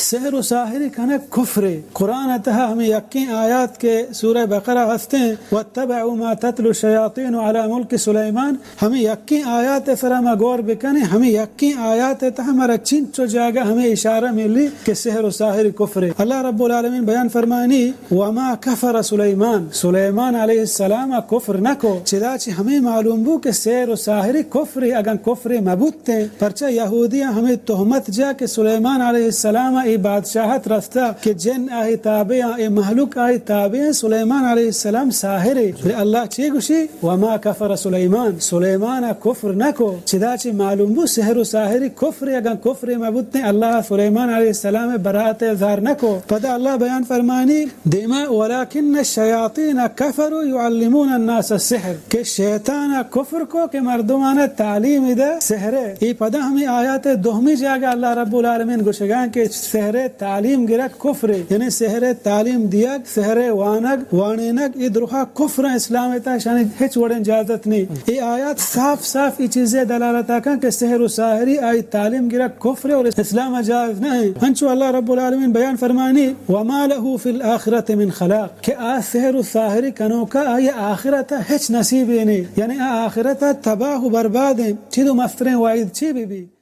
سحر و ساحری کنگ کفرے۔ قرآن ءِ تہا ہمے یکیں آیات کہ سورہ بقرہ ہستیں، واتبعوا ما تتلو الشیاطین علی ملک سلیمان، ہمے یکیں آیات ءِ سرا ما غور بکنیں، ہمے یکیں آیات ءِ تہا مارا چنچو جاگہ ہمے اشارہ ملی کہ سحر و ساحری کفرے۔ اللہ رب العالمین بیان فرمانی، وما کفر سلیمان، سلیمان علیہ السلام ءَ کفر نہ کو۔ چدا چہ ہمے معلوم بو کہ سحر و ساحری کفرے، اگاں کفرے مہ بوتیں، پرچا یہودیاں ہمے تہمت جا کہ سلیمان علیہ السلام ءَ اے بادشاہت رستا کہ جن آئی تابع آں، اے مہلوک آئی تابع آں، سلیمان علیہ السلام ساحرے۔ بلے اللہ چے گوشی؟ وما کفر سلیمان، سلیمان ءَ کفر نہ کو۔ چدا چہ معلوم بو سحر و ساحری کفرے، اگاں کفرے مہ بوتیں، اللہ سلیمان علیہ السلام ءِ براءت ءِ اظہار نہ کو۔ پدا اللہ بیان فرمانی، دیما، ولکن الشیاطین کفروا یعلمون الناس السحر، کہ شیطان ءَ کفر کو کہ مردمان ءَ تعلیم دے سحر ءِ۔ اے پدا ہمے آیات ءِ دومی جاگہ اللہ رب العالمین گوشگاں کہ سحر ءِ تعلیم گرگ کفرے، یعنی سحر ءِ تعلیم دیگ، سحر ءِ وانگ، وانینگ، اے درہا کفر ایں، اسلام ءِ تہا اشانی ہچ وڑیں اجازت نہیں۔ اے آیات صاف صاف اے چیزے دلالت کن کہ سحر و ساحری آئی تعلیم گرگ کفرے اور اسلام ءَ جائز نہ ایں۔ انچو اللہ رب العالمین بیان فرمانی، وما له في الآخرة من خلاق، کہ آ سحر و ساحری کنوکا آئی آخرت ءَ ہچ نصیبے نے، یعنی آ آخرت ءَ تباہ و برباد ایں۔ چیدو مستریں وعید چی بی بی؟